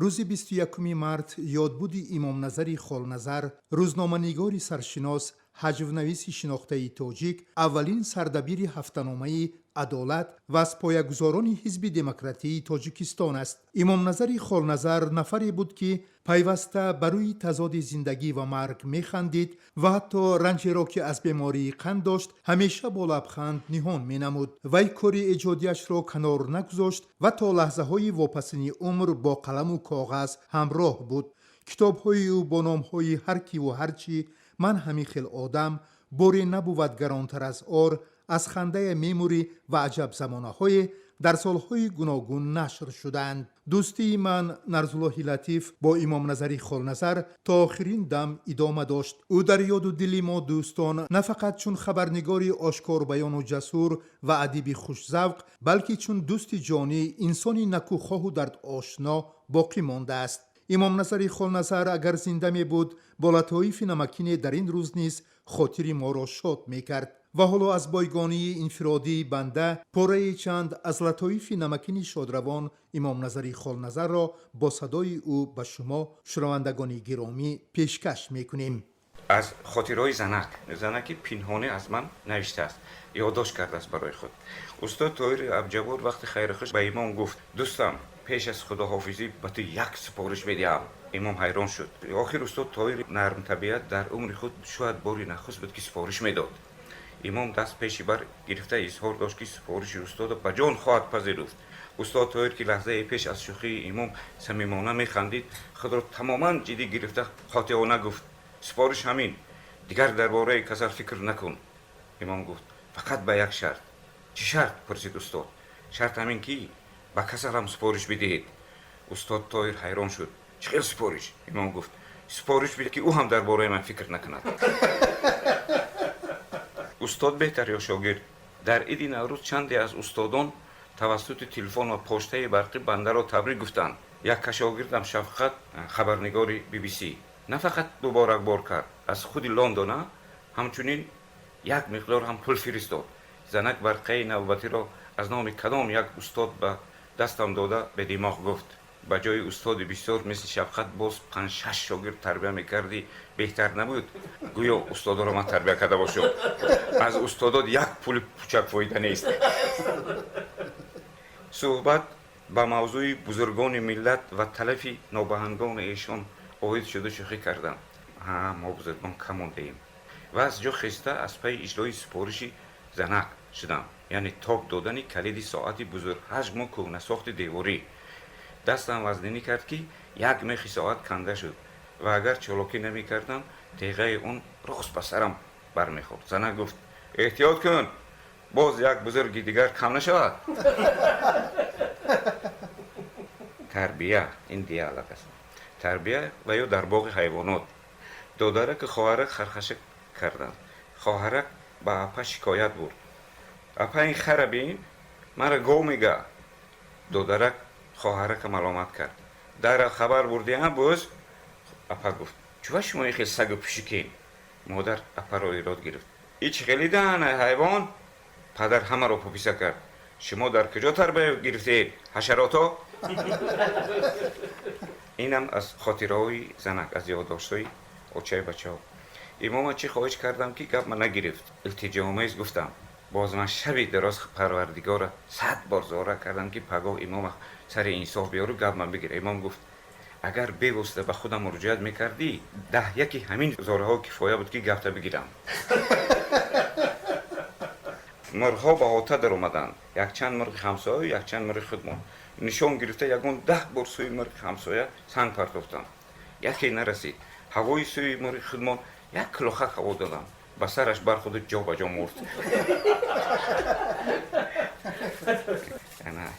Рӯзи 21 март ёдбуди Имомназари Холназар, рӯзноманигори саршинос, ҳаҷвнависи шинохтаи тоҷик, аввалин сардабири ҳафтаномаи «Адолат» ва аз поягузорони Ҳизби демократии Тоҷикистон аст. Имомназари Холназар нафаре буд, ки пайваста ба рӯи тазоди зиндагӣ ва марг механдид ва ҳатто ранҷеро, ки аз бемории қанд дошт, ҳамеша бо лабханд ниҳон менамуд. Вай кори эҷодиашро канор нагузошт ва то лаҳзаҳои вопасини умр бо қаламу коғаз ҳамроҳ буд. Китобҳои ӯ бо номҳои «Ҳар киву ҳар чӣ», «Ман ҳамин хел одам», «Боре набувад гаронтар аз ор», «Аз хандая мемурӣ» ва «Аҷаб замонаҳое» дар солҳои гуногун нашр шудаанд. Дӯстии ман, Нарзуллоҳи Латиф, бо Имомназари Холназар то охирин дам идома дошт. Ӯ дар ёду дили мо дӯстон на фақат чун хабарнигори ошкорбаёну ҷасур ва адиби хушзавқ, балки чун дӯсти ҷонӣ, инсони накӯхоҳу дардошно боқӣ мондааст. Имомназари Холназар агар зинда мебуд, бо латоифи намакине дар ин рӯз низ хотири моро шод мекард. Ва ҳоло аз бойгонии инфиродии банда пораи чанд аз латоифи намакини шодравон Имомназари Холназарро бо садои ӯ ба шумо, шунавандагони гиромӣ, пешкаш мекунем. Аз хотираҳои занак. Занаки пинҳонӣ аз ман навиштааст, ёддошт кардааст барои худ. Устод Тоҳири Абҷабор вақти хайрухуш ба имом гуфт: «Дӯстам, пеш аз худоҳофизӣ ба ту як супориш медиҳам». Имом ҳайрон шуд. Охир устод Тоҳири нармтабиат дар умри худ шояд бори нахуст буд, ки супориш медод. Имом даст пеши бар гирифта изҳор дошт, ки супориши устодо ба ҷон хоҳад пазируфт. Устод Тоҳир, ки лаҳзаи пеш аз шӯхии имом самимона механдид, худро тамоман ҷиддӣ гирифта, қотеона гуфт: «Супориш ҳамин: дигар дар бораи касал фикр накун». Имом гуфт: «Фақат ба як шарт». «Чӣ шарт?» — пурсид устод. «Шарт ҳамин, ки ба касалам супориш бидиҳед». Устод Тоҳир ҳайрон шуд: «Чӣ хел супориш?» Имом гуфт: «Супориш бид, ки ӯ ҳам дар бораи ман фикр накунад». Устод беҳтар ё шогирд? Дар иди Наврӯз чанде аз устодон тавассути телефон ва поштаи барқӣ бандаро табрик гуфтанд. Якка шогирдам Шафқат, хабарнигори BBC, на фақат муборакбор кард, аз худи Лондона ҳамчунин як миқдор ҳам пул фиристод. Занак варқаи навбатиро аз номи кадом як устод ба дастам дода, бедимоғ гуфт: «Ба ҷои устоди бисёр мисли Шафқат боз панҷ-шаш шогирд тарбия мекардӣ, беҳтар набуд?» Гӯё устодоро ман тарбия карда бошам. Аз устодот як пули пучак фоида нест. Суҳбат ба мавзӯи бузургони миллат ва талафи нобаҳангоми эшон оид шуда, шӯхӣ кардам: «Ҳа, мо бузургон кам мондаем». Ва аз ҷо хеста, аз пайи иҷрои супориши занак шудам, яъне тоб додани калиди соати бузургҳаҷму кӯҳнасохти деворӣ. Дастам вазнинӣ кард, ки як мехи соат канда шуд ва агар чолокӣ намекардам, теғаи он рост ба сарам бармехӯрд. Занак гуфт: «Эҳтиёт кун, боз як бузурги дигар кам нашавад». Тарбия ин диалог аст. Тарбия ва ё дар боғи ҳайвонот. Додараку хоҳарак хархаша карданд. Хоҳарак ба апа шикоят бурд: «Апа, ин хара бин, мара гов мега». Додарак хоҳарака маломат кард: «Дара хабар бурдиам боз». Апа гуфт: «Чува шумо ин хел сагу пӯшикем?» Модар апаро ирод гирифт: «И чӣ хели даҳана, ҳайвон?» Падар ҳамаро пуписа кард: «Шумо дар куҷо тарбия гирифтеед, ҳашарото?» Инам аз хотираҳои занак, аз ёддоштҳои очаи бачаҳо. Имома чӣ хоҳиш кардам, ки гапма нагирифт. Илтиҷоомез гуфтам. Боз ман шаби дароз Парвардигора 100 бор зора кардам, ки пагоҳ имома сари инсоф биёру гапма бигира. Имом гуфт: «Агар бевосита ба худам муроҷиат мекардӣ, даҳ яки ҳамин зораҳо кифоя буд, ки гапта бигирам». Мурғҳо ба ҳота даромаданд. Якчанд мурғи ҳамсояю якчанд мурғи худмон. Нишон гирифта, ягон 10 бор сӯи мурғи ҳамсоя санг партофтам, яке нарасид. Ҳавои сӯи мурғи худмон як кӯлохак ҳаво додам, ба сараш бархӯрду ҷо ба ҷо мурд.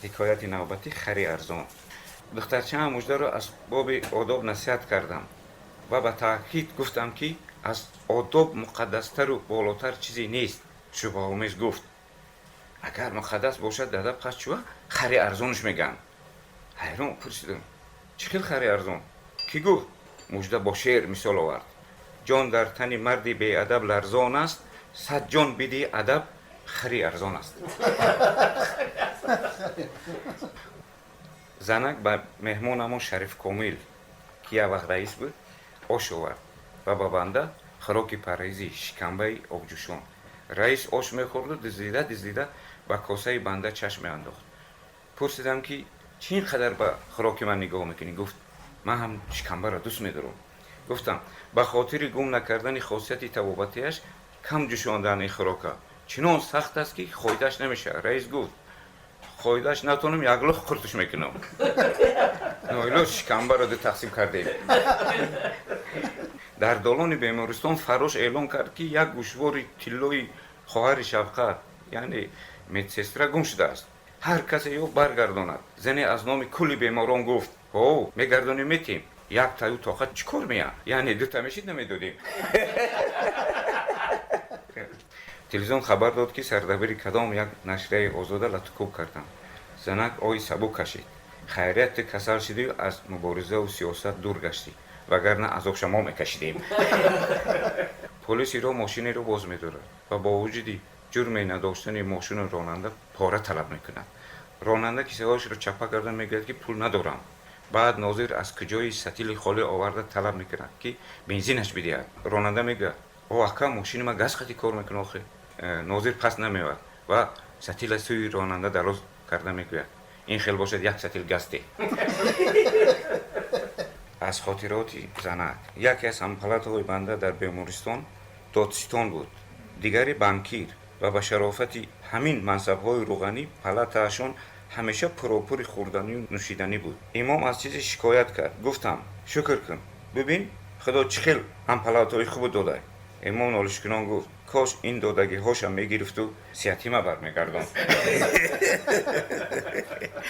Ҳикояти навбатӣ: хари арзон. Духтарчаам Муждаро аз боби одоб насиҳат кардам ва ба таъкид гуфтам, ки аз одоб муқаддастару болотар чизе нест. Шубҳаомез гуфт: «Агар муқаддас бошад, дада, пас чӯа хари арзонаш мегӯянд?» Ҳайрон пурсидам: «Чӣ хел хари арзон? Кӣ гуфт?» Мужда бо шеър мисол овард: «Ҷон дар тани марди беадаб ларзон аст, 100 ҷон бидиҳ, адаб хари арзон аст». Занак ба меҳмонамон Шариф Комил, ки як вақт раис буд, ош овард ва ба банда хӯроки парҳезӣ, шикамбаи обҷӯшон. Раис ош мехӯрду дуздида дуздида ба косаи банда чашм меандохт. Пурсидам, ки чӣ ин қадар ба хӯроки ман нигоҳ мекунӣ? Гуфт: «Ман ҳам шикамбаро дӯст медорам». Гуфтам: «Ба хотири гум накардани хосияти табобатиаш кам ҷӯшондани ин хӯрока. Чунон сахт аст, ки хоидаш намешавад». Раис гуфт: «Хоидаш натонам, як лух қуртуш мекунам». Ноилоҷ шикамбаро ду тақсим кардем. Дар долони бемористон фаррош эълон кард, ки як гӯшвори тиллои хоҳари Шавқат, яъне медсестра, гум шудааст, ҳар касе ёфт, баргардонад. Зане аз номи кулли беморон гуфт: «Ҳо, мегардонем, метем, як таю тоқат чӣ кор мея? Яъне дута мешид, намедодем». Телевизион хабар дод, ки сардабири кадом як нашрияи озода латукӯб карданд. Занак оҳи сабук кашид: «Хайрият, ту касал шидию аз муборизаву сиёсат дур гаштӣ, вагарна азобша мо мекашидем». Полиси роҳ мошинеро боз медорад ва бо вуҷуди ҷурме надоштани мошину ронанда пора талаб мекунад. Ронанда кисаҳояшро чаппа карда мегӯяд, ки пул надорам. Баъд нозир аз куҷои сатили холӣ оварда талаб мекунад, ки бензинаш бидиҳад. Ронанда мегӯяд: «О, ака, мошини ман газ қати кор мекунад охе». Нозир пас намеояд ва сатила сӯи ронанда дароз карда мегӯяд: «Ин хел бошад, як сатил газ деҳ». Аз хотироти занак. Яке аз ҳампалатаҳои банда дар бемористон додситон буд, дигаре банкир ва ба шарофати ҳамин мансабҳои рӯғанӣ палатаашон ҳамеша пуропури хӯрданию нӯшиданӣ буд. Имом аз чизе шикоят кард. Гуфтам: «Шукр кун, бибин, Худо чӣ хел ҳампалатаҳои хубу додай». Имом нолишкунон гуфт: «Кош ин додагиҳошам мегирифту сиятима бармегардонд».